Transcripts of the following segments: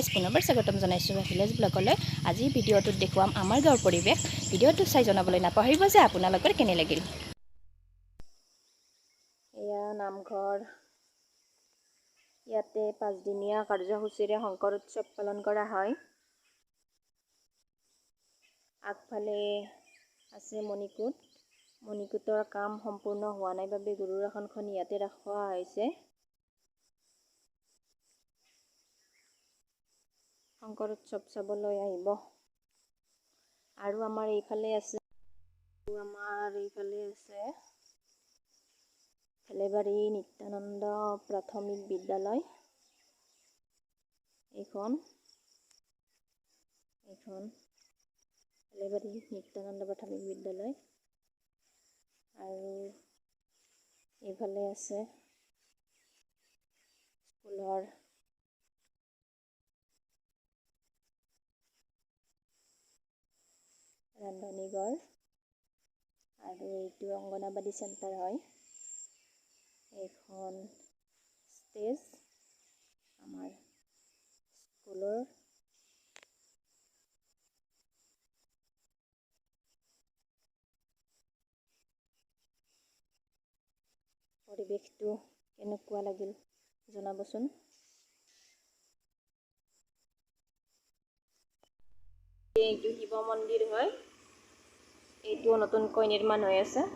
Guys, পুনৰবাৰ স্বাগতম জনাইছোঁ ভিলেজ ব্লগলৈ। আজি ভিডিঅ'টোত দেখুৱাম আমাৰ গাঁৱৰ পৰিৱেশ। ভিডিঅ'টো চাই জনাবলৈ নাপাহৰিব যে আপোনালোকৰ কেনে লাগিল। এয়া নামঘৰ। ইয়াতে 5 দিনীয়া কাৰ্যসূচীৰে শংকৰ উৎসৱ পালন কৰা হয়। আগফালে আছে মণিকূট। মণিকূটৰ কাম সম্পূৰ্ণ হোৱা নাই বাবে গুৰুৰ আসনখন ইয়াতে ৰখা হৈছে। শংকৰ উৎসৱ চাবলৈ আহিব। আৰু আমাৰ এইফালে আছে ভেলেবাৰী নিত্যানন্দ প্ৰাথমিক বিদ্যালয়। এইখন ভেলেবাৰী নিত্যানন্দ প্ৰাথমিক বিদ্যালয়। আৰু এইফালে আছে স্কুলৰ ৰান্ধনীঘৰ আৰু এইটো অংগনাবাদী চেণ্টাৰ হয়। এইখন ষ্টেজ আমাৰ স্কুলৰ। পৰিৱেশটো কেনেকুৱা লাগিল জনাবচোন। এইটো শিৱ মন্দিৰ হয়। এইটোও নতুনকৈ নিৰ্মাণ হৈ আছে।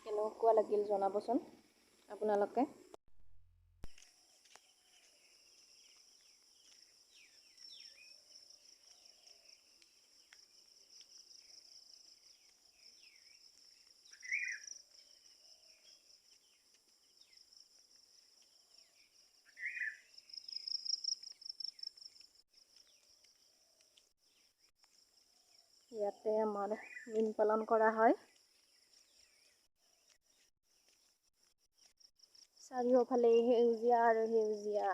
কেনেকুৱা লাগিল জনাবচোন আপোনালোকে। ইয়াতে আমাৰ মীন পালন কৰা হয়। চাৰিওফালে সেউজীয়া আৰু সেউজীয়া,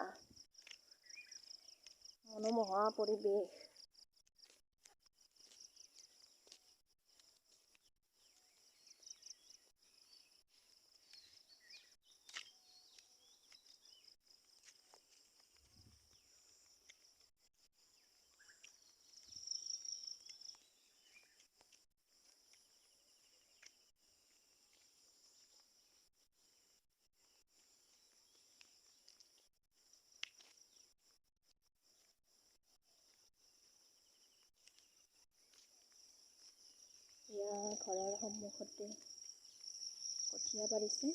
মনোমোহা পৰিৱেশ। এয়া ঘৰৰ সন্মুখতে কঠীয়া পাৰিছে।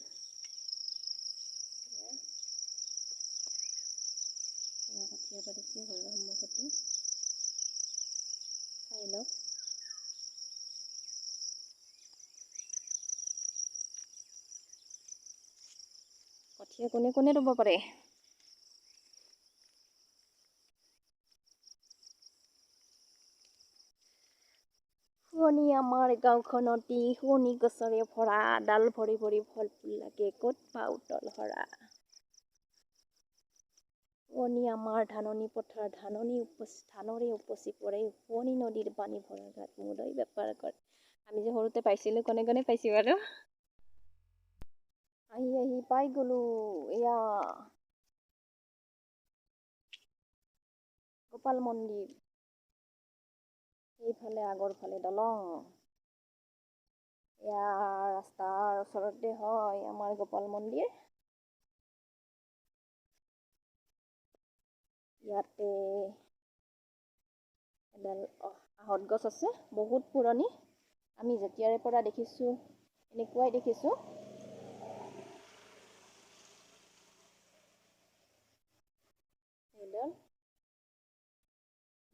এয়া কঠীয়া পাৰিছে ঘৰৰ সন্মুখতে, চাই লওক। কঠীয়া কোনে কোনে ৰুব পাৰে? শুৱনি আমাৰ গাঁওখনতি শুৱনি গছৰে ভৰা, ডাল ভৰি ভৰি ফল ফুল লাগে, ক'ত পাওঁ তল সৰা। শুৱনি আমাৰ ধাননি পথাৰ, ধাননি উপচি ধানৰে উপচি পৰে, শুৱনি নদীৰ পানী ভৰা ঘাট মুদৈ বেপাৰ কৰে। আমি যে সৰুতে পাইছিলোঁ, কোনে কোনে পাইছোঁ বাৰু? আহি আহি পাই গ'লো এয়া গোপাল মন্দিৰ। সেইফালে আগৰ ফালে দলং। এয়া ৰাস্তাৰ ওচৰতে হয় আমাৰ গোপাল মন্দিৰ। ইয়াতে এডাল আহঁত গছ আছে, বহুত পুৰণি। আমি যেতিয়াৰে পৰা দেখিছোঁ, এনেকুৱাই দেখিছোঁ। এইডাল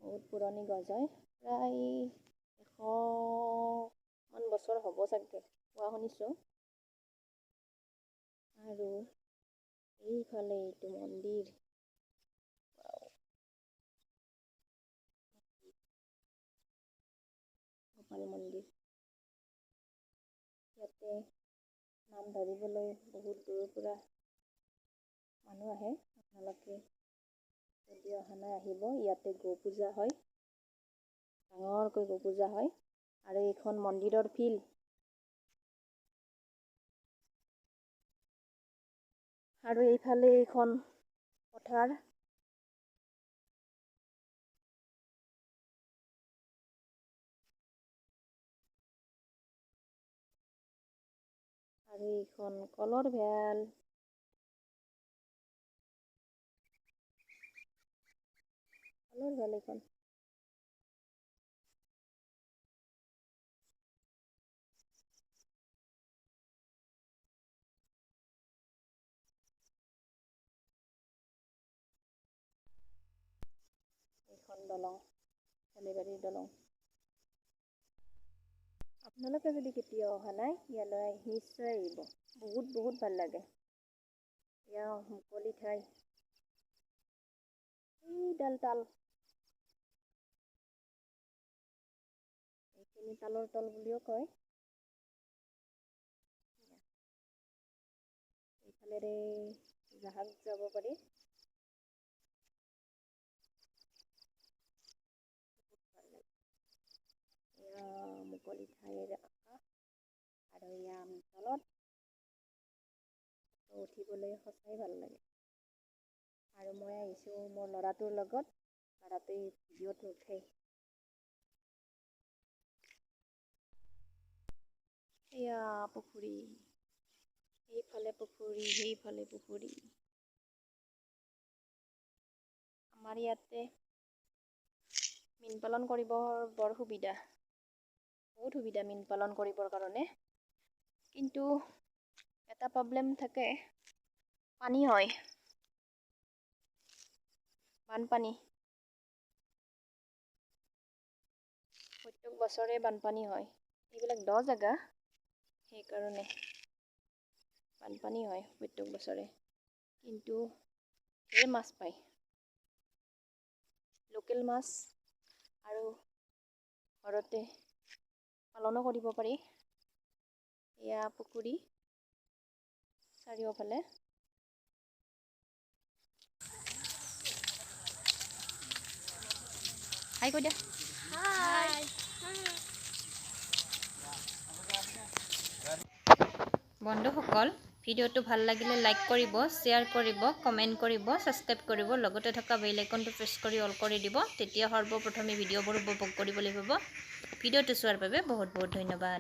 বহুত পুৰণি গছ হয়, প্ৰায় 100মান বছৰ হ'ব চাগে, কোৱা শুনিছোঁ। আৰু এইফালে এইটো মন্দিৰ, গোপাল মন্দিৰ। ইয়াতে নাম ধৰিবলৈ বহুত দূৰৰ পৰা মানুহ আহে। আপোনালোকে যদি অহা নাই, আহিব। ইয়াতে গো পূজা হয়, ডাঙৰকৈ গো পূজা হয়। আৰু এইখন মন্দিৰৰ ফিল্ড। আৰু এইফালে এইখন পথাৰ। আৰু এইখন কলৰ ভেল। কলৰ ভেল এইখন। এইখন দলং, শেৱালিবাৰীৰ দলং। আপোনালোকে যদি কেতিয়াও অহা নাই, ইয়ালৈ নিশ্চয় আহিব। বহুত বহুত ভাল লাগে। এয়া মুকলি ঠাই। এইডাল তাল, এইখিনি তালৰ তল বুলিও কয়। এইফালেৰে জাহাজ যাব পাৰি। এয়া মুকলি ঠাইৰ আকাশ আৰু এয়া আমি তলত উঠিবলৈ সঁচাই ভাল লাগে। আৰু মই আহিছোঁ মোৰ ল'ৰাটোৰ লগত। ল'ৰাটোৱে ভিডিঅ'ত নুঠে। এয়া পুখুৰী, এইফালে পুখুৰী, সেইফালে পুখুৰী। আমাৰ ইয়াতে মীন পালন কৰিবৰ বৰ সুবিধা, বহুত সুবিধা মীন পালন কৰিবৰ কাৰণে। কিন্তু এটা প্ৰব্লেম থাকে, পানী হয়, বানপানী। প্ৰত্যেক বছৰে বানপানী হয়। এইবিলাক দ জেগা, সেইকাৰণে বানপানী হয় প্ৰত্যেক বছৰে। কিন্তু ঢেৰ মাছ পায়, লোকেল মাছ, আৰু ঘৰতে পালনো কৰিব পাৰি। এয়া পুখুৰী চাৰিওফালে। হাই কৈ দিয়া। হাই। বন্ধুসকল, ভিডিঅ'টো ভাল লাগিলে লাইক কৰিব, শ্বেয়াৰ কৰিব, কমেণ্ট কৰিব, ছাবস্ক্ৰাইব কৰিব, লগতে থকা বেল আইকনটো প্ৰেছ কৰি অল কৰি দিব। তেতিয়া সৰ্বপ্ৰথমে ভিডিঅ'বোৰ উপভোগ কৰিবলৈ পাব। ভিডিঅ'টো চোৱাৰ বাবে বহুত বহুত ধন্যবাদ।